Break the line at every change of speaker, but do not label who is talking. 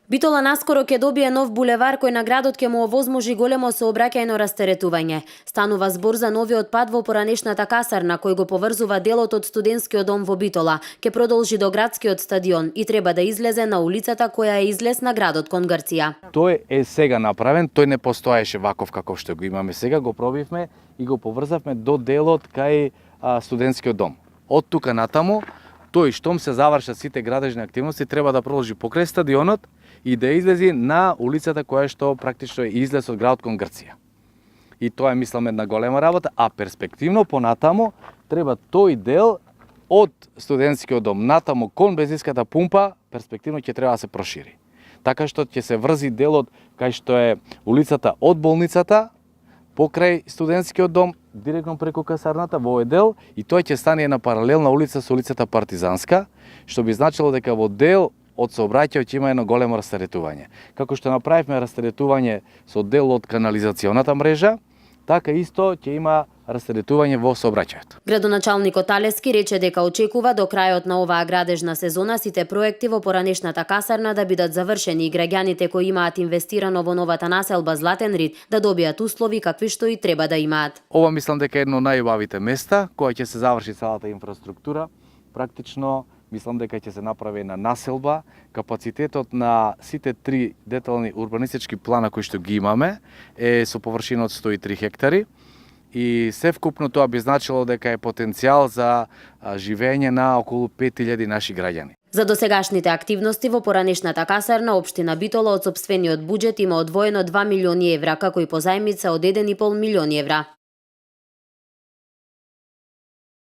Битола наскоро ќе добие нов булевар кој на градот ќе му овозможи големо сообраќајно растеретување. Станува збор за новиот пат во поранешната касарна кој го поврзува делот од студентскиот дом во Битола. Ќе продолжи до градскиот стадион и треба да излезе на улицата која е излез на градот кон Грција.
Тој е сега направен, тој не постоеше ваков каков што го имаме сега, го пробивме и го поврзавме до делот кај студентскиот дом. Од тука натаму, тој штом се завршат сите градежни активности треба да продолжи покрај стадионот и да излези на улицата која што практично е излез од градот кон Грција. И тоа е, мислам, една голема работа, а перспективно понатаму треба тој дел од студентскиот дом натаму кон бензинската пумпа перспективно ќе треба да се прошири. Така што ќе се врзи делот кај што е улицата од болницата покрај студентскиот дом директно преку касарната во овој дел и тоа ќе стане една паралелна улица со улицата Партизанска, што би значило дека во дел од сообраќајот ќе има едно големо растеретување. Како што направивме растеретување со дел од канализационата мрежа, така исто ќе има растеретување во сообраќајот.
Градоначалникот Алески рече дека очекува до крајот на оваа градежна сезона сите проекти во поранешната касарна да бидат завршени и граѓаните кои имаат инвестирано во новата населба Златен Рид да добијат услови какви што и треба да имаат.
Ова мислам дека е едно од најубавите места која ќе се заврши целата инфраструктура. Практично мислам дека ќе се направи на населба. Капацитетот на сите три детални урбанистички плана кои што ги имаме е со површина од 103 хектари. И севкупно тоа би значило дека е потенцијал за живење на околу 5000 наши граѓани.
За досегашните активности во поранешната касарна општина Битола од сопствениот буџет има одвоено 2 милиони евра, како и позајмица од 1,5 милиони евра.